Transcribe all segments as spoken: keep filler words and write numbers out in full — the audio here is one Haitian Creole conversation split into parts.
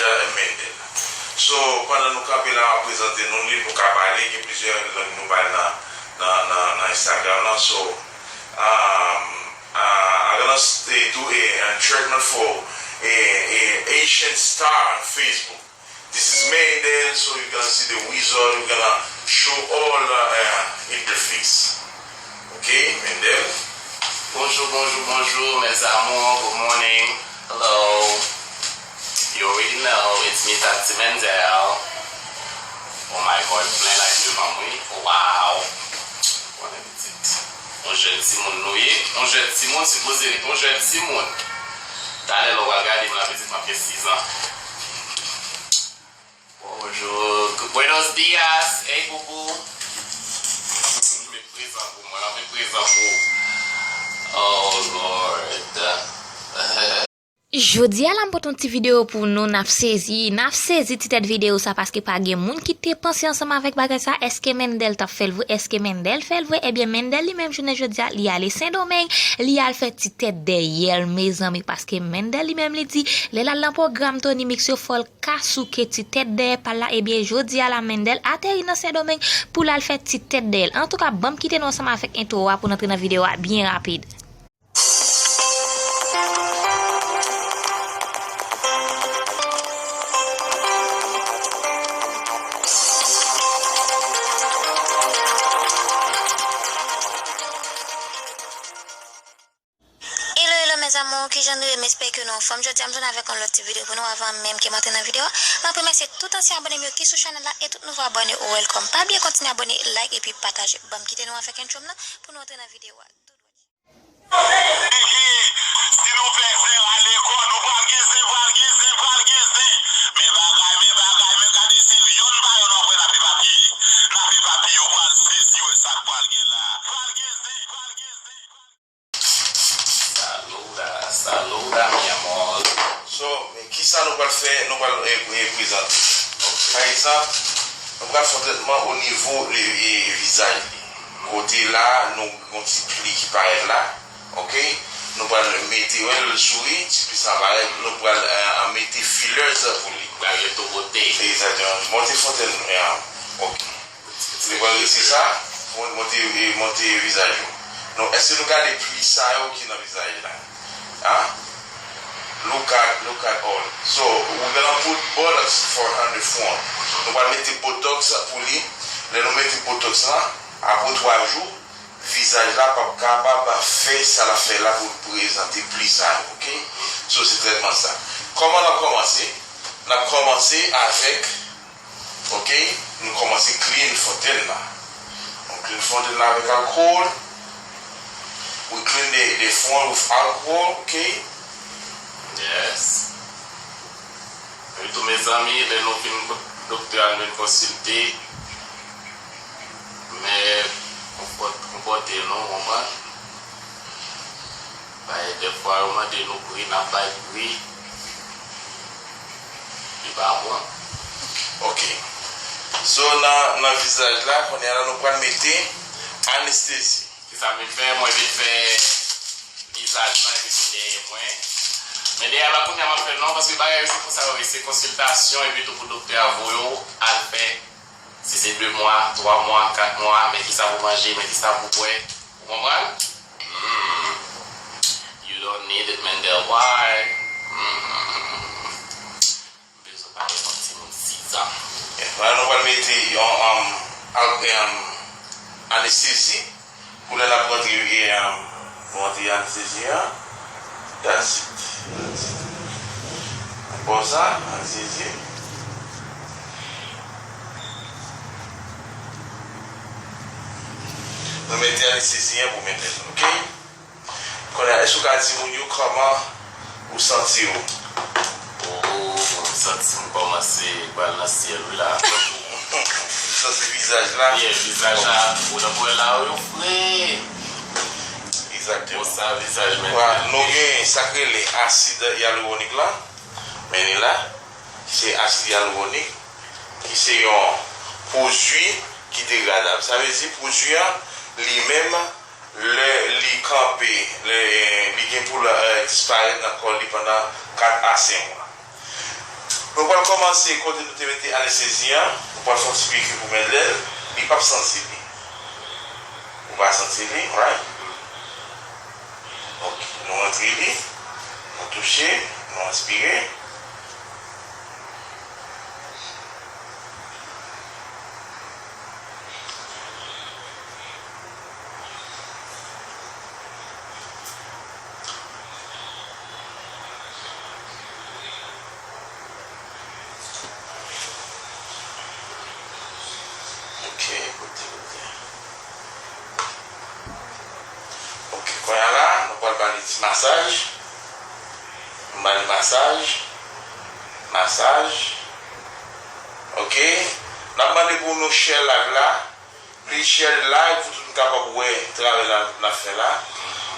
Mendel. So, pandan nou kanpe la, m ap prezante nou li, nou ka pale, gen plizyè lang nou bay nan, nan, nan, nan Instagram lan. So, um, uh, I'm gonna s- eh, do a, a treatment for a, a Asian star on Facebook. This is Mendel, so you're gonna see the wizard, we're gonna show all uh, uh, in the face. Ok, Mendel. Bonjour, bonjour, bonjour, mes amours. Good morning. Hello. You already know, it's me, Tati Mendel. Oh my God, plen like devan m, wi. Wow. Konnen pitit. Yon jèn timoun nou ye. Yon jèn timoun, sipoze ret yon jèn timoun. Talè lè w al gade m la, pitit, m ap gen sis an. Bonjour. Buenos dias. Hey, boubou. Met prezan pou mwen. Met prezan pou. Oh, Lord. Jodi a la m pote yon ti videyo pou nou, n ap sezi, n ap sezi ti tèt videyo sa paske pa gen moun ki te panse ansanm avèk bagay sa, èske Mendel t ap fè l vre, èske Mendel fè l vre, ebyen Mendel li menm jounen jodi a, li ale Sendomeng, li al fè ti tèt dèyè l, mezanmi, paske Mendel li menm li di, lè l al nan pwogram Tony Mix yo, fò l ka souke ti tèt dèyè pa l la, ebyen jodi a la Mendel ateri nan Sendomeng pou l al fè ti tèt dèyè l. Antouka, ban m kite nou ansanm avèk entwo a pou n antre nan videyo a byen rapid. Hello, hello, mes amours, kijan nou ye? M espere ke nou anfòm. Jodi a, m tounen avèk yon lòt ti videyo pou nou. Avan menm ke m antre nan videyo a, m ap remèsye tout ansyen abòne m yo ki sou chanèl la e tout nouvo abòne, welcome. Pa bliye kontinye abòne, like epi pataje. Ban m kite nou avèk entwo m nan pou nou antre nan videyo a. Si nou fè zen rale kò, nou pral gen zen, pral gen zen, pral gen zen. Men bagay, men bagay, men gade si yonn pa yonn w ap wè n ap epapiye. N ap epapiye, w pral sezi wè sa k pral gen la. Pral gen zen, pral gen zen, pral gen zen. Saluda, saluda, mi amor. So, men kisa nou pral fè? Nou pral e, e, prezante. Pa egzanp, nou pral fè yon trètman o nivo e, e, vizaj li. Kote la, nou gon ti pli ki parèt la. Ok? Nou pral mete, wè l souri, ti pli sa parèt, nou pral e, mete fillers pou li. Pral reto bote. Egzakteman. Monte fontèn, ya. Ok. Li pral rete sa, pou monte, monte vizaj ou. Nou, èske nou gade pli sa yo ki nan vizaj la? Hein? Look at, look at all. So, we're gonna put Botox for on the front. Nou pral mete Botox pou li. Lè nou mete Botox la, apre twa jou, vizaj la p ap kapab fè sa l ap fè la pou l prezante pli sa yo, ok? So, se trètman sa. Kòman n ap kòmanse? N ap kòmanse avèk Ok, nou kòmanse clean fontèn la. Nou clean fontèn la avèk alkòl. We clean the, the front with alcohol, ok? Yes. Epi tou, mezanmi, lè nou fin kot doktè a, nou vin konsilte, men konpòt-, konpòte nou, w konprann? Bay, dèfwa yo mande nou pri, n ap bay pri. Li pa bon. Ok. So, nan, nan vizaj la, kounye a la, nou pral mete anestezi. Se sa m vin fè, mwen vin fè vizaj mwen, epi tou dèyè mwen. Men dèyè la, kounye a, m ap fè non, paske bagay yo se konsa yo ye, se konsiltasyon, epi tou pou doktè a voye w al fè. Si se de mwa, twa mwa, kat mwa, men kisa pou manje, men kisa pou bwè. Ou konprann? Mm. You don't need it, Mendel. Why? Mm. M bezwen pale yon timoun sis an. Kounye a nou pral mete yon, um, al-, um, anestezi. Pou lè l ap rantre, e, um, rantre anestezi an. That's it. That's it. Bon sa, anestezi. Nou mete anestezi an pou mete l, ok? Kounye a, èske w ka di moun yo kòman ou santi w? Oh, m santi m kòmanse pral nan syèl wi la. Santi vizaj la? Yeah, vizaj la, ou nan pwen la, yo fre. Egzakteman. Bon, sa vizaj men. Vwala, nou gen sa k rele asid yalwonik la. Men li la, se asid yalwonik, ki se yon pwodui ki degradab. Sa vle di pwodui a, li menm, lè li kanpe, lè li gen pou l, eh, disparèt nan kò li pandan kat a senk mwa. Nou pral kòmanse kote nou te mete anestezi an. Nou pral fè yon ti piki pou Mendel. Li p ap santi li. Ou pa santi li, right? Ok, nou rantre li. Nou touche, nou enspire. Ok, kote, kote. Ok, kounye a la, nou pral ba li ti masaj. Nou ba li masaj. Masaj. Ok. N ap mande pou nou share live la. Please share the live pou tout moun kapab wè travay la n ap fè la.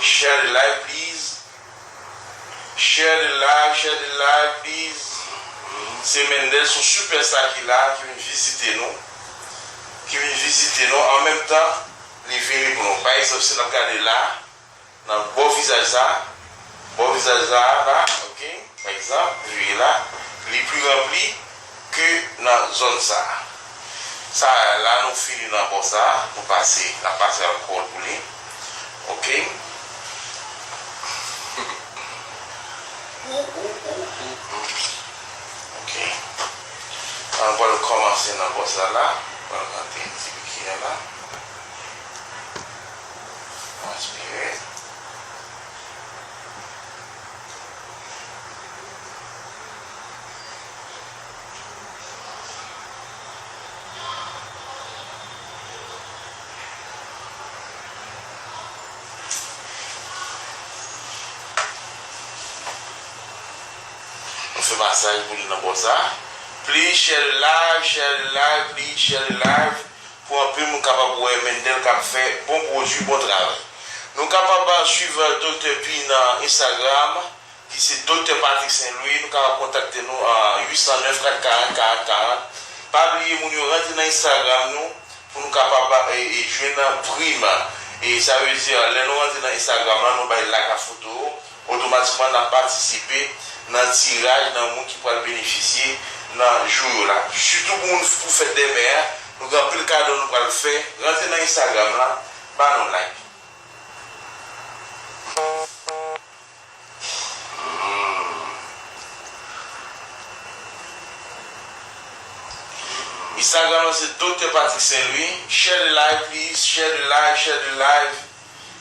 Share the live, please. Share the live, share the live, please. Se Mendel, se yon sipèsta ki la, ki vin vizite nou. Ki vin vizite nou. An menm tan, li vini pou nou. Pa egzanp, si n ap gade la, nan bò vizaj sa, bò vizaj sa la, ok, pa egzanp, vire la, li pli ranpli ke nan zòn sa. Sa la, nou fini nan bò sa, nou pase, n ap pase alkòl pou li. Ok. Ok. An, nou pral kòmanse nan bò sa la. Pral mete ti piki a la. Enspire. Nou fè masaj pou li nan bò sa. Please share the live, share the live, please share the live. Pou anpil moun kapab wè Mendel k ap fè bon pwodui, bon travay. Nou kapab swiv Doktè Pi nan Instagram, ki se Doktè Patrick Saint Louis. Nou kapab kontakte nou a uit san nèf kat karant karant karant. Pa bliye moun yo rantre nan Instagram nou pou nou kapab, e, e, jwenn prim. E sa vle di, lè nou rantre nan Instagram la, nou bay like a foto. Otomatikman, n ap patisipe nan tiraj nan moun ki pral benefisye nan jou yo la. Sitou pou moun, pou fèt dèmen an, nou gen anpil kado nou pral fè. Rantre nan Instagram la, ba nou like. Instagram la se Doktè Patrick Saint Louis. Share the live, please. Share the live, share the live.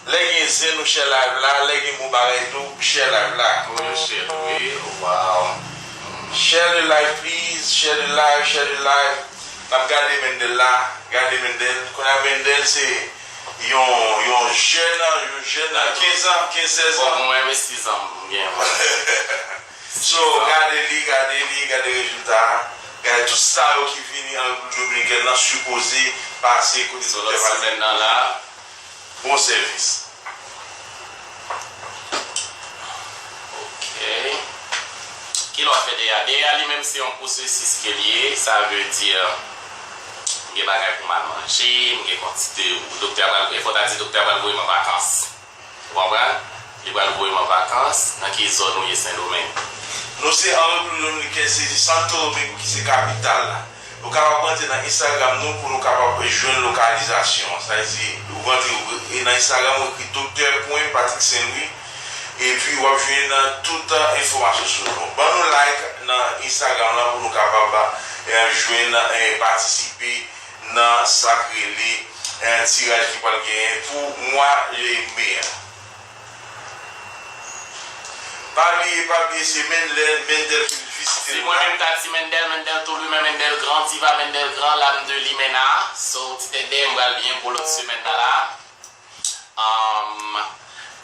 Lè gen zen, nou share live la. Lè gen bon bagay tou, share live la. Wi, share tou, wi. Wow. Share the live, please. Share the live, share the live. N ap gade Mendel la. Gade Mendel. Kounye a Mendel se yon, yon jèn, yon jèn kenz an, kenz, sèz an. Bon, mwen, mwen, sis an m gen, mwen. So, gade li, gade li, gade rezilta a. Gade tout sa yo ki vini an Repiblik Dominikèn nan sipoze pase kote doktè Patrick. Bon sèvis. Ok. Kilè w ap fè dèyè a? Dèyè a li menm se yon pwosesis ke l ye, sa vle di, m gen bagay pou m al manje, m gen kantite, doktè a pral, e fò ta di doktè a pral voye m an vakans. Ou konprann? Li pral voye m an vakans. Nan ki zòn ou ye Sendomeng? Nou se an Repiblik Dominikèn, se Santo Domingo ki se kapital la. Nou kapab rantre nan Instagram nou pou nou kapab jwenn lokalizasyon. Sa vle di, ou rantre, e nan Instagram, ou ekri doktè pwen Patrick Saint Louis, epi w ap jwenn tout enfòmasyon sou nou. Ban nou like nan Instagram lan pou nou kapab, eh, jwenn, eh, patisipe nan sa k rele, eh, tiraj ki pral genyen pou mwa, eh, me a. Pa bliye, pa bliye, se Mendel, Mendel ki vin vizite nou la. Se mwen menm k ap di Mendel, Mendel tou limen, Mendel gran, diva Mendel gran, lam de limena. So, ti tèt dèyè m pral byen gwo lòt semèn nan la. Um,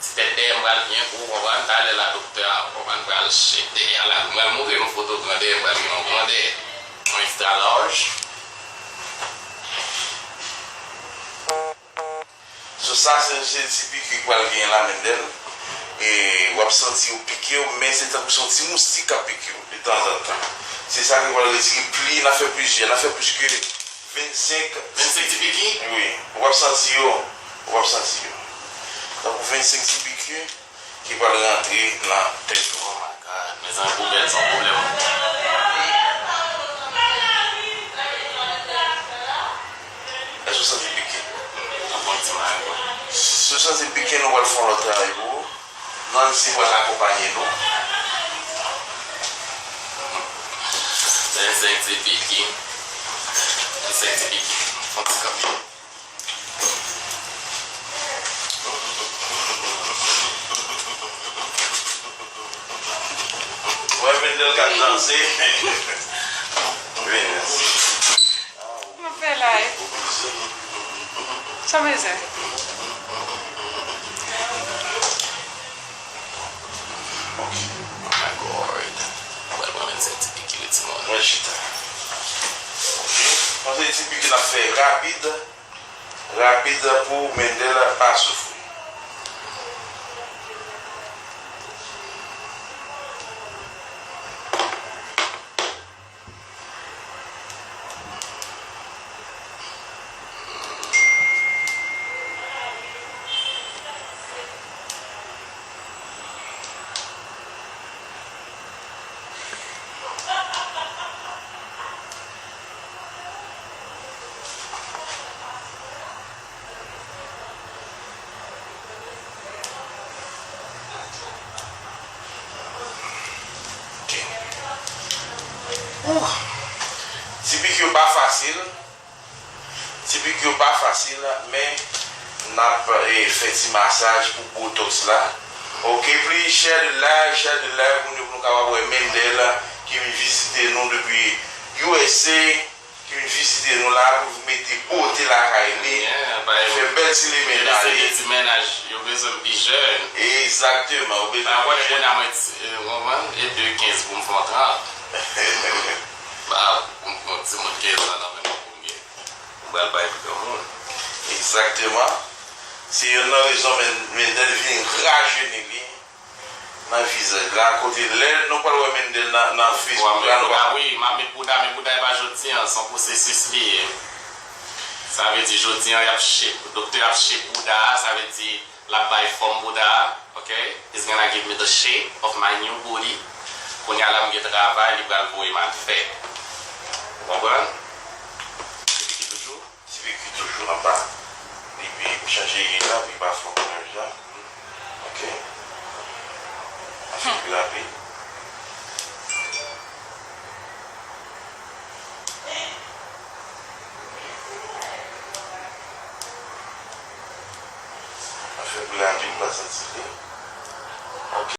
ti tèt dèyè m pral byen gwo, w konprann, talè la doktè a, w konprann, pral chèk dèyè a la. M pral montre nou foto grandè, m pral gen yon grandè, yon extra large. So, sa se, se ti piki k pral genyen la, Mendel. E w ap santi yo pike w, men se tankou se yon ti moustik k ap pike w detanzantan. Se sa ki pral retire pli, n a fè plizyè, n a fè plis ke vennsenk. Vennsenk ti piki? Wi, w ap santi yo, w ap santi yo. Tankou vennsenk ti piki ki pral rantre nan tèt ou. Oh my God, mezanmi, poubèl se yon pwoblèm. Mèsi pou akonpanye nou. Sa se yon ti piki. Sa se yon ti piki. Yon ti kanpe. Wè, Mendel k ap danse. Vini. Mwen fè la, e. Sa bezwen? Ok. Oh my God. Mwen pral pran menm se ti piki wi, timoun. Mwen chita. Ok. Mwen se ti piki l ap fè rapid. Rapid pou Mendel pa soufri. Ok. Ouh. Ti piki yo pa fasil. Ti piki yo pa fasil, men n ap, eh, fè ti masaj pou botox la. Ok, please share the live, share the live, moun yo, pou nou kapab wè Mendel ki vin vizite nou depi U S A, ki vin vizite nou la pou mete bote lakay li, fè bèl ti limennaj li. Ti mennaj, yo bezwen m pi jèn. Egzakteman, yo bezwen m pi jèn. Mwen, mwen, mwen, eh, konprann, e de kenz pou m fè yon trant. Ba, pou m pran timoun kenz an nan men mwen pou m gen. Ou pral bay pou granmoun. Egzakteman. Se youn nan rezon Men-, Mendel vin rajeni li nan vizaj la. Kote lè nou pral wè Mendel nan, nan Facebook la, nou pa. Wi, m ap met bouda, men bouda e pa jodi an, se yon pwosesis li ye. Sa vle di jodi an, y ap shape, doktè ap shape bouda a, sa vle di l ap bay fòm bouda a, ok? It's gonna give me the shape of my new booty. Kounye a la m gen travay, li pral voye m al fè. Ou konprann? Li piki toujou? Ti piki toujou anba. Li pi chanje li la, pi pa fon plonj la. Ok. Anfin, pi rapid.